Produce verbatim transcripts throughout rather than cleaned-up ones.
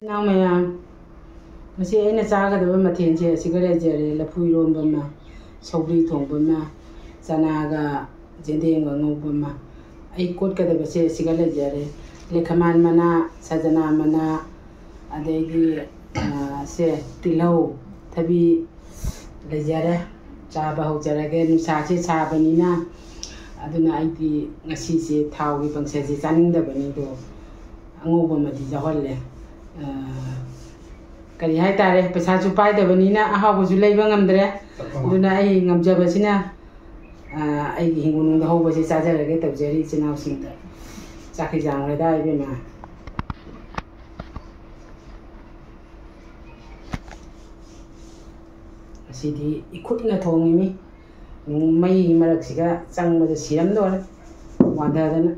ꯏꯅꯥꯎ ꯃꯌꯥꯝ, ꯉꯁꯤ ꯑꯩꯅ ꯆꯥꯒꯗꯕ ꯃꯊꯦꯜꯁꯦ ꯑꯁꯤꯒ ꯂꯩꯖꯔꯦ꯫ ꯂꯐꯨ ꯏꯔꯣꯝꯕ ꯑꯃ, ꯁꯧꯒ꯭ꯔꯤ ꯊꯣꯡꯕ ꯑꯃ, ꯆꯅꯥꯒ ꯌꯦꯟꯗꯦꯝꯒ ꯉꯧꯕ ꯑꯃ꯫ ꯑꯩ ꯀꯣꯠꯀꯗꯕꯁꯦ ꯑꯁꯤꯒ ꯂꯩꯖꯔꯦ꯫ ꯂꯦꯈꯃꯥꯟ ꯃꯅꯥ, ꯁꯖꯅꯥ ꯃꯅꯥ, ꯑꯗꯩꯗꯤ, ꯑ, ꯁꯦ, ꯇꯤꯜꯍꯧ, ꯊꯕꯤ ꯂꯩꯖꯔꯦ꯫ ꯆꯥꯕ ꯍꯧꯖꯔꯒꯦ꯫ ꯅꯨꯡꯁꯥꯁꯦ ꯁꯥꯕꯅꯤꯅ, ꯑꯗꯨꯅ ꯑꯩꯗꯤ ꯉꯁꯤꯁꯦ ꯊꯥꯎꯒꯤ ꯄꯪꯁꯦꯠꯁꯦ ꯆꯥꯅꯤꯡꯗꯕꯅꯤ, ꯑꯗꯣ ꯑꯉꯧꯕ ꯑꯃꯗꯤ ꯌꯥꯎꯍꯜꯂꯦ꯫ ꯑ, ꯀꯔꯤ ꯍꯥꯏꯇꯥꯔꯦ, ꯄꯩꯁꯥꯁꯨ ꯄꯥꯏꯗꯕꯅꯤꯅ ꯑꯍꯥꯎꯕꯁꯨ ꯂꯩꯕ ꯉꯝꯗ꯭ꯔꯦ꯫ ꯑꯗꯨꯅ ꯑꯩ ꯉꯝꯖꯕꯁꯤꯅ, ꯑ, ꯑꯩꯒꯤ ꯍꯤꯡꯒꯣꯜꯅꯨꯡꯗ ꯍꯧꯕꯁꯦ ꯆꯥꯖꯔꯒꯦ ꯇꯧꯖꯔꯤ ꯏꯆꯤꯟ ꯏꯅꯥꯎꯁꯤꯡꯗ꯫ ꯆꯥꯛ ꯈꯤꯖꯥꯡ ꯂꯣꯏꯗ ꯏꯕꯦꯝꯃ꯫ ꯉꯁꯤꯗꯤ ꯏꯈꯨꯠꯅ ꯊꯣꯡꯉꯤꯃꯤ꯫ ꯃꯩ ꯃꯔꯛꯁꯤꯒ ꯆꯪꯕꯗ ꯁꯤꯔꯝꯗꯣꯔꯦ ꯋꯥꯟꯊꯗꯅ꯫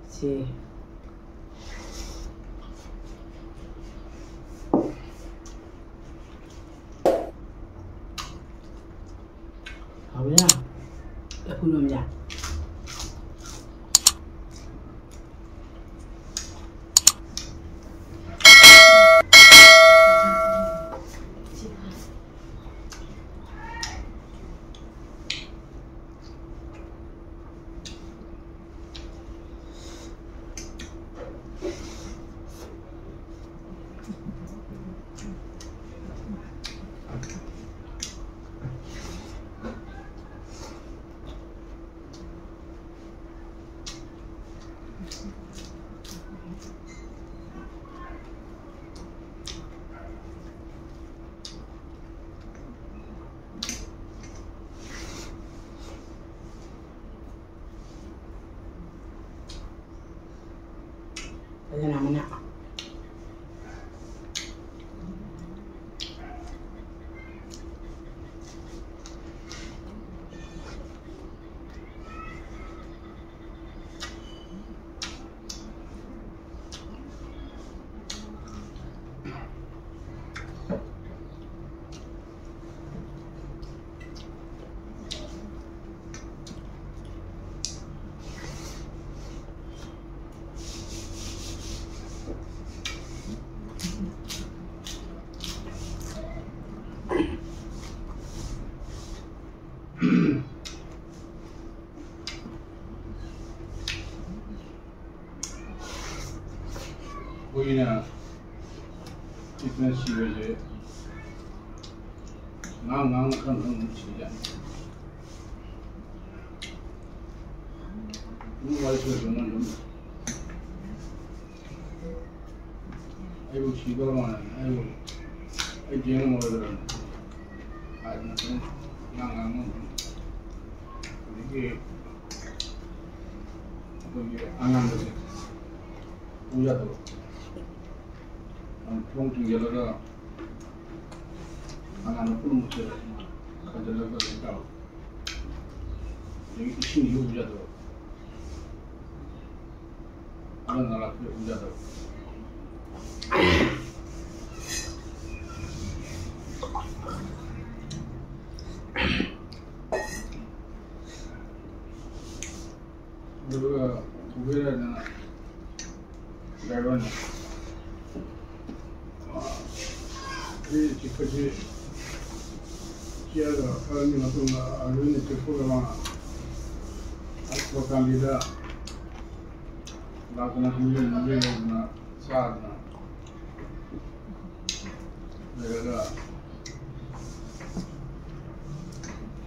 ꯁꯤ꯫ ꯍꯥꯎꯕꯅꯤꯅ ꯂꯐꯨ ꯏꯔꯣꯝꯕꯁꯦ꯫ ꯍꯨꯏꯅ ꯆꯤꯛꯇꯅ ꯁꯤꯕꯁꯦ ꯉꯥꯡ ꯉꯥꯡ ꯈꯪ ꯈꯪ ꯑꯗꯨꯝ ꯁꯤꯖꯥꯠꯅꯤ꯫ ꯑꯗꯨꯝ ꯋꯥꯔꯤ ꯁꯣꯏꯗꯅ ꯑꯗꯨꯝ ꯑꯩꯕꯨ ꯁꯤꯗꯧꯔ ꯃꯥꯜꯂꯦ, ꯑꯩꯕꯨ, ꯑꯩ ꯆꯦꯟ ꯉꯝꯃꯔꯣꯏꯗ꯭ꯔꯅ ꯍꯥꯏꯗꯅ ꯑꯗꯨꯝ ꯉꯥꯡ ꯉꯥꯡ ꯉꯝ-, ꯑꯗꯒꯤ ꯑꯩꯈꯣꯏꯒꯤ ꯑꯉꯥꯡꯕꯁꯦ ꯄꯨ ꯌꯥꯗꯕ, ꯊꯣꯡ ꯊꯤꯡꯖꯤꯜꯂꯒ ꯑꯉꯥꯡꯕ ꯄꯨꯝꯅꯃꯛꯁꯦ ꯈꯟꯖꯤꯜꯂꯒ ꯂꯩ ꯇꯥꯕ, ꯑꯗꯒꯤ ꯏꯁꯤꯡ ꯌꯨꯕ ꯌꯥꯗꯕ, ꯑꯉꯥꯡ ꯂꯥꯛꯄ ꯌꯥꯗꯕ꯫ ꯑꯗꯨꯒ ꯎꯕꯦꯔꯅ ꯗ꯭ꯔꯥꯏꯚꯔꯅ ꯑꯩ ꯆꯤꯛꯄꯁꯤ ꯆꯤꯛꯑꯒ ꯈꯔꯒꯤ ꯃꯇꯨꯡꯗ ꯑꯗꯨꯅ ꯆꯤꯛꯄꯒ ꯃꯥ ꯁꯣꯔꯣꯛ ꯂꯝꯕꯤꯗ ꯂꯥꯛꯇꯅ ꯈꯣꯡꯖꯦꯜ ꯃꯣꯟꯖꯦꯜ ꯌꯧꯗꯅ ꯆꯥꯗꯅ ꯂꯩꯔꯒ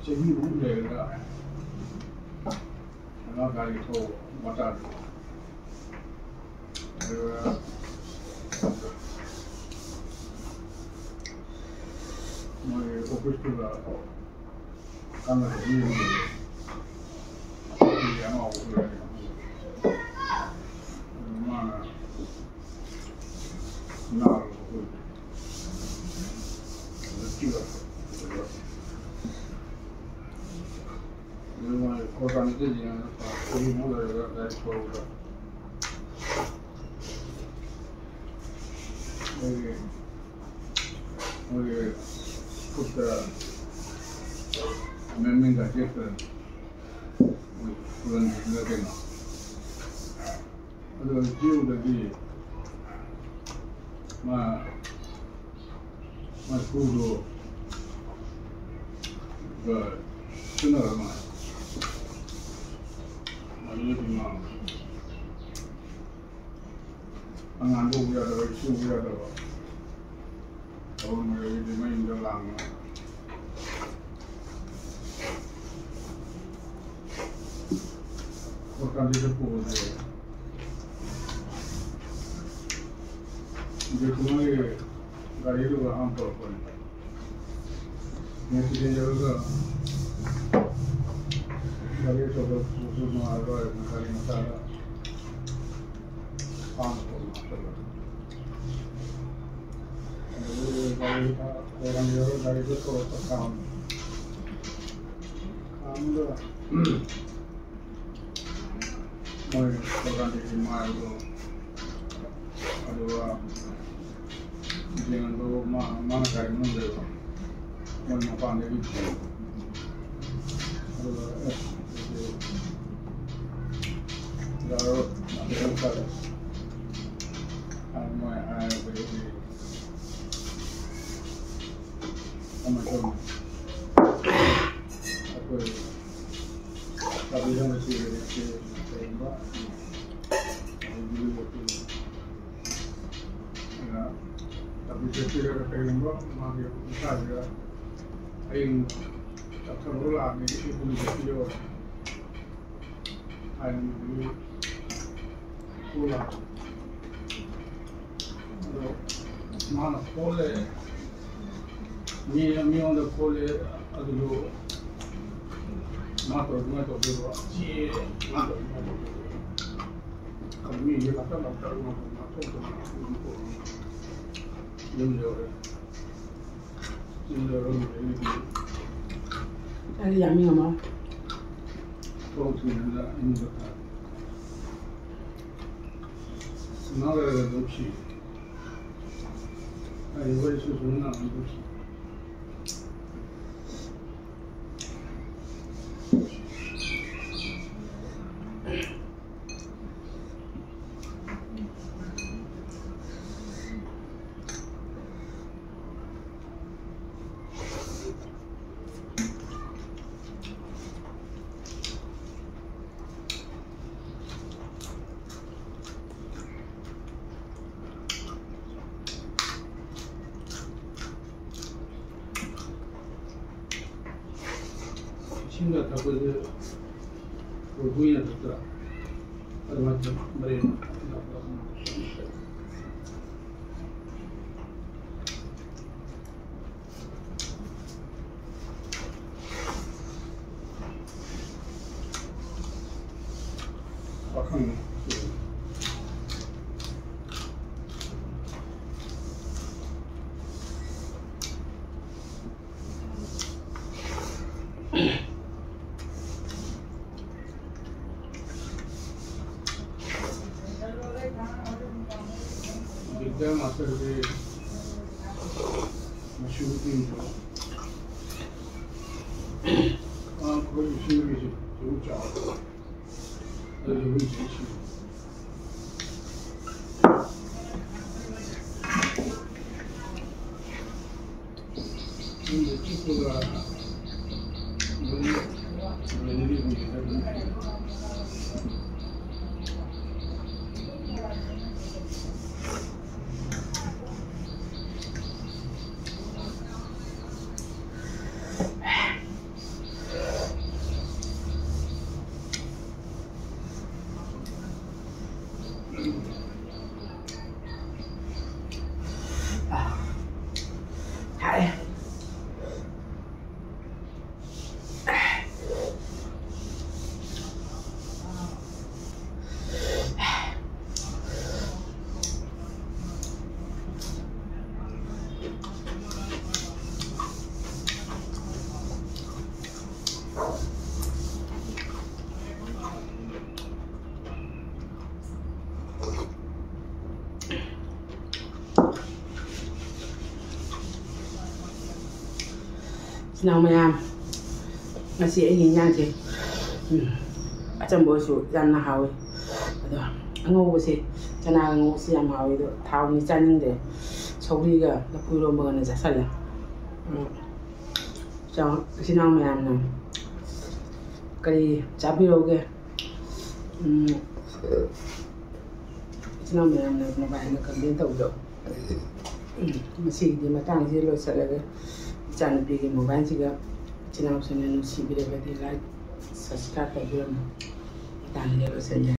ꯆꯍꯤꯃꯨꯛ ꯂꯩꯔꯒ ꯑꯉꯥꯡ ꯒꯥꯔꯤ ꯊꯧꯕ ꯃꯆꯥꯗꯨ ꯑꯗꯨꯒ ꯃꯣꯏ ꯑꯣꯐꯤꯁꯇꯨꯗ ꯀꯥꯟꯅꯕ ꯃꯤ ꯑꯃ ꯂꯩꯌꯦ꯫ ꯑꯩꯈꯣꯏꯒꯤ ꯑꯉꯥꯎꯕ ꯑꯣꯏꯔꯗꯤ ꯑꯗꯨ ꯃꯥꯅ ꯅꯥꯔꯕ ꯑꯩꯈꯣꯏꯒꯤ ꯑꯗꯨ ꯊꯤꯜꯂꯛꯄ꯫ ꯑꯗꯨ ꯃꯣꯏ ꯀꯣꯔꯀꯥꯟꯗꯗꯤ ꯌꯦꯡꯉꯒ ꯆꯍꯤꯃꯨꯛ ꯂꯩꯔꯒ ꯂꯥꯏꯔꯤꯛ ꯇꯧꯔꯒ ꯑꯩꯈꯣꯏꯒꯤ ꯃꯣꯏꯒꯤ ꯈꯨꯠꯇ ꯃꯦꯃꯦꯟꯒ ꯌꯦꯛꯇꯅ ꯃꯣꯏ ꯈꯨꯂꯪꯁꯤꯗ ꯀꯩꯅꯣ ꯑꯗꯣ ꯖꯤꯎꯗꯗꯤ ꯃꯥ ꯃꯥꯏ ꯈꯨꯗꯣ ꯁꯤꯖꯤꯟꯅꯔ ꯃꯥꯜꯂꯦ꯫ ꯃꯗꯨꯒꯤ ꯃꯥꯡ-, ꯑꯉꯥꯡ ꯂꯧꯕ ꯌꯥꯗꯕ, ꯏꯁꯨ ꯌꯥꯗꯕ꯫ ꯇꯧꯔꯝꯃꯒꯗꯤ ꯃꯌꯨꯝꯗ ꯂꯥꯡꯅ ꯍꯣꯁꯄꯤꯇꯥꯜꯗ ꯄꯨꯕꯁꯦ꯫ ꯍꯧꯖꯤꯛ ꯃꯣꯏꯒꯤ ꯒꯥꯔꯤꯗꯨꯒ ꯑꯍꯥꯟꯕ ꯄꯨꯔꯛꯄꯅꯤ꯫ ꯃꯦꯛꯁꯤꯗꯦꯟ ꯌꯧꯔꯒ ꯒꯥꯔꯤ ꯑꯆꯧꯕ ꯄꯨꯕꯁꯨ ꯅꯨꯡꯉꯥꯏꯔꯣꯏ, ꯒꯥꯔꯤ ꯃꯆꯥꯗ ꯈꯥꯝꯃ ꯈꯣꯠꯂ ꯍꯥꯞꯆꯜꯂꯒ꯫ ꯑꯗꯒꯤ ꯒꯥꯔꯤ, ꯒꯥꯔꯤ ꯌꯧꯔꯒ ꯒꯥꯔꯤꯗꯨ ꯊꯣꯛꯂꯛꯄ ꯈꯥꯝꯃꯤ꯫ ꯈꯥꯝꯃꯒ ꯃꯣꯏ ꯄ꯭ꯔꯣꯒ꯭ꯔꯥꯝꯗꯒꯤ ꯃꯥꯏꯕꯗꯣ, ꯑꯗꯨꯒ ꯌꯦꯡꯍꯟꯕꯕꯨ ꯃꯥ, ꯃꯥꯅ ꯒꯥꯔꯤ ꯃꯅꯨꯡꯗ ꯂꯩꯕ, ꯃꯣꯏ ꯃꯄꯥꯟꯗꯒꯤ ꯊꯤꯟꯕ꯫ ꯑꯗꯨꯒ, ꯑꯦ, ꯑꯗꯨꯗꯤ ꯌꯥꯔꯣꯏ, ꯑꯗꯨ ꯍꯦꯜꯞ ꯇꯧꯔꯦ꯫ ꯍꯥꯏ, ꯃꯣꯏ ꯍꯥꯏꯔꯕꯗꯒꯤ ꯀꯃꯥꯏꯅ ꯇꯧꯅꯤ? ꯑꯩꯈꯣꯏ ꯇꯥꯕꯤꯔꯝꯕꯁꯤ ꯀꯔꯤꯒꯨꯝꯕ ꯑꯗꯨꯅ ꯇꯥꯕꯤꯔꯝꯕꯁꯤ ꯀꯔꯤꯒꯨꯝꯕ ꯃꯥꯒꯤ ꯃꯁꯥꯁꯤꯗ ꯑꯌꯤꯡꯕ ꯆꯠꯊꯕ ꯂꯥꯛꯑꯗꯤ ꯏꯕꯨꯡꯗ ꯄꯤꯌꯣ ꯍꯥꯏꯅ ꯃꯗꯨꯒꯤ ꯁ꯭ꯀꯨꯜ ꯂꯥꯛꯄ꯫ ꯑꯗꯣ ꯃꯥꯅ ꯐꯣꯜꯂꯦ, ꯃꯤ, ꯃꯤꯉꯣꯟꯗ ꯐꯣꯜꯂꯦ, ꯑꯗꯨꯗꯣ ꯃꯥ ꯇꯧꯔꯤ ꯑꯗꯨꯃꯥꯏꯅ ꯇꯧꯗꯣꯏꯕ, ꯆꯦ ꯃꯥ ꯇꯧꯔꯤ ꯑꯗꯨꯃꯥꯏꯅ ꯇꯧꯗꯣꯏꯕ꯫ ꯑꯗꯨ ꯃꯤꯁꯦ ꯂꯥꯛꯇ ꯂꯥꯛꯇ ꯉꯥꯛꯇ ꯉꯥꯛꯊꯣꯛꯇꯅ ꯑꯗꯨꯝ ꯇꯧꯔꯤ꯫ ꯌꯨꯝ ꯌꯧꯔꯦ꯫ ꯌꯨꯝ ꯌꯧꯔꯒ ꯑꯩꯗꯤ ꯑꯩꯗꯤ ꯌꯥꯝ ꯌꯥꯝꯃꯦ꯫ ꯊꯣꯡ ꯊꯤꯡꯖꯤꯜꯂꯒ ꯏꯃꯨꯡꯗ ꯊꯥꯔꯦ꯫ ꯉꯥꯏꯍꯥꯛ ꯂꯩꯔꯒ ꯑꯗꯨꯝ ꯁꯤ꯫ ꯑꯩ ꯋꯥꯔꯤ ꯁꯨ ꯁꯨ ꯉꯥꯡꯉꯒ ꯑꯗꯨꯝ ꯁꯤ꯫ ꯏꯁꯤꯡꯒ ꯊꯛꯄꯁꯦ ꯀꯣꯔꯐꯨꯅ ꯊꯛꯇ꯭ꯔꯥ? ꯑꯗꯨꯃꯥꯏꯅ ꯃꯔꯦꯟ ꯄꯥꯈꯪ꯫ ꯕꯤꯗ꯭ꯌꯥ ꯃꯥꯁꯇꯔꯒꯤ ꯃꯁꯨ ꯅꯨꯄꯤꯗꯣ, ꯑꯥ, ꯑꯩꯈꯣꯏ ꯏꯁꯤꯡꯒꯤꯁꯦ ꯆꯥꯎ꯫ ꯏꯆꯤꯟ ꯏꯅꯥꯎ ꯃꯌꯥꯝ, ꯉꯁꯤ ꯑꯩꯒꯤ ꯏꯟꯖꯥꯡꯁꯦ, ꯎꯝ, ꯑꯆꯝꯕ ꯑꯣꯏꯔꯁꯨ ꯌꯥꯝꯅ ꯍꯥꯎꯏ꯫ ꯑꯗꯣ ꯑꯉꯧꯕꯁꯦ, ꯆꯅꯥ ꯑꯉꯧꯕꯁꯦ ꯌꯥꯝ ꯍꯥꯎꯏ꯫ ꯑꯗꯣ ꯊꯥꯎꯅꯤ ꯆꯥꯅꯤꯡꯗꯦ꯫ ꯁꯧꯒ꯭ꯔꯤꯒ ꯂꯐꯨ ꯏꯔꯣꯝꯕꯒꯅ ꯆꯥꯁꯜꯂꯦ꯫ ꯎꯝ, ꯆꯥꯎ, ꯏꯆꯤꯟ ꯏꯅꯥꯎ ꯃꯌꯥꯝꯅ ꯀꯔꯤ ꯆꯥꯕꯤꯔꯧꯒꯦ? ꯎꯝ, ꯏꯆꯤꯟ ꯏꯅꯥꯎ ꯃꯌꯥꯝꯅ ꯃꯣꯕꯥꯏꯜꯅ ꯀꯝꯄ꯭ꯂꯦꯟ ꯇꯧꯕꯗꯣ, ꯎꯝ, ꯉꯁꯤꯒꯤꯗꯤ ꯃꯇꯥꯡꯁꯤꯗ ꯂꯣꯏꯁꯤꯜꯂꯒꯦ꯫ ꯏꯆꯥꯅꯨꯄꯤꯒꯤ ꯃꯣꯕꯥꯏꯜꯁꯤꯒ ꯏꯆꯤꯟ ꯏꯅꯥꯎꯁꯤꯡꯅ ꯅꯨꯡꯁꯤꯕꯤꯔꯒꯗꯤ like, subscribe ꯇꯧꯕꯤꯔꯝꯃꯨ꯫ ꯃꯇꯥꯡꯁꯤꯗ ꯂꯣꯏꯁꯤꯟꯖꯔꯦ꯫